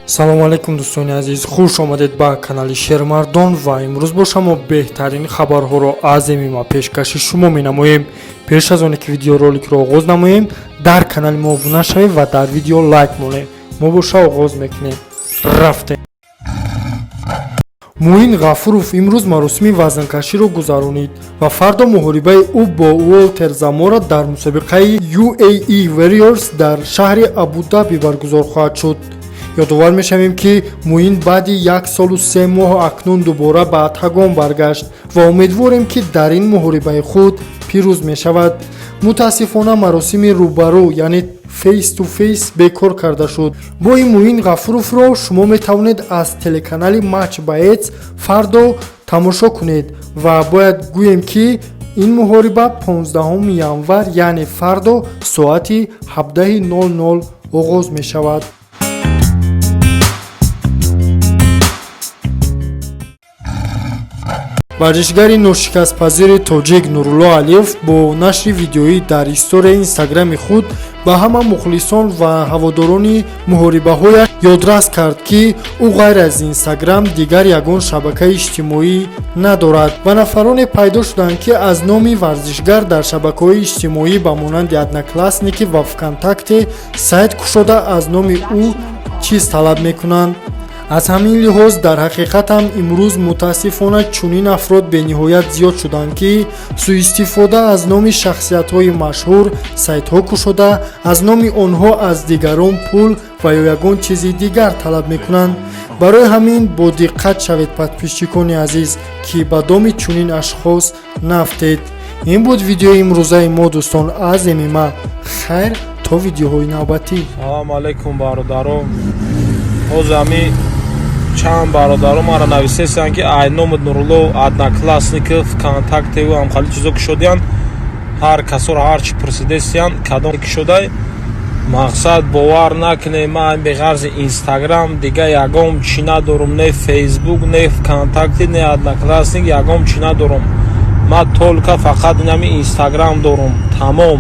Салому алайкум, дӯстони азиз, хуш омадед ба канали Шермардон ва имрӯз боша мо беҳтарин хабарҳоро аз ММА пешкаши шумо менамоем. Пеш аз оне ки видеороликро оғоз намоем, дар канали мо обуна шавед ва дар видео лайк монед. Мо боша оғоз мекунем. Рафтем. Муин Ғафуров имрӯз маросими вазнкаширо гузаронид ва фардо муҳорибаи ӯ бо Уолтер Замора дар мусобиқаи UAE Warriors дар шаҳри Абудаби баргузор хоҳад шуд. Ёдовар мешавем, ки Муин баъди 1 солу 3 моҳ акнун дубора ба октагон баргашт ва умедворем, ки дар ин муҳорибаи худ пирӯз мешавад. Мутаассифона, маросими рӯбарӯ, яъне face to face, бекор карда шуд. Бои Муин Ғафуровро шумо метавонед аз телеканали Матч Боец фардо тамошо кунед ва бояд гӯем, ки ин муҳориба 15 январ, яъне фардо, соати 17:00 оғоз мешавад. Варзишгари ношикастпазири тоҷик Нурулло Алиев бо нашри видеоӣ дар историяи Инстаграми худ ба ҳама мухлисон ва ҳаводорони муҳорибаҳояш ёдрас кард, ки ӯ ғайр аз Инстаграм дигар ягон шабакаи иҷтимоӣ надорад ва нафароне пайдо шуданд, ки аз номи варзишгар дар шабакаҳои иҷтимоӣ ба монанди Одноклассники ва ВКонтакте сайт кушода, аз номи ӯ чиз талаб мекунанд. Аз ҳамин лиҳоз, дар ҳақиқат ҳам имрӯз мутаассифона чунин афрод бениҳоят зиёд шуданд, ки сӯистифода аз номи шахсиятҳои машҳур сайтҳо кушода, аз номи онҳо аз дигарон пул ва ё ягон чизи дигар талаб мекунанд. Барои ҳамин бодиққат шавед, подписчикони азиз, ки ба доми чунин ашхос нафтед. Ин буд видеои имрӯзаи мо, дӯстон, аз ММА. Хайр, то видеоҳои навбатӣ. Салому алайкум, бародарон. Ҳозир ҳами чанд бародаро маро нависестанд, ки ай номи Нурулло Одноклассников, ВКонтактеву ҳамхали чизо кушодиянд. Ҳар касоро ҳар чи пурсидестиянд, кадом кушодай. Мақсад, бовар накунед, ман беғарзи Инстаграм дига ягон чӣ надорум: не Фейсбук, не ВКонтакте, не Одноклассник, ягон чӣ надорум. Ман только фақат инами Инстаграм дорум, тамом.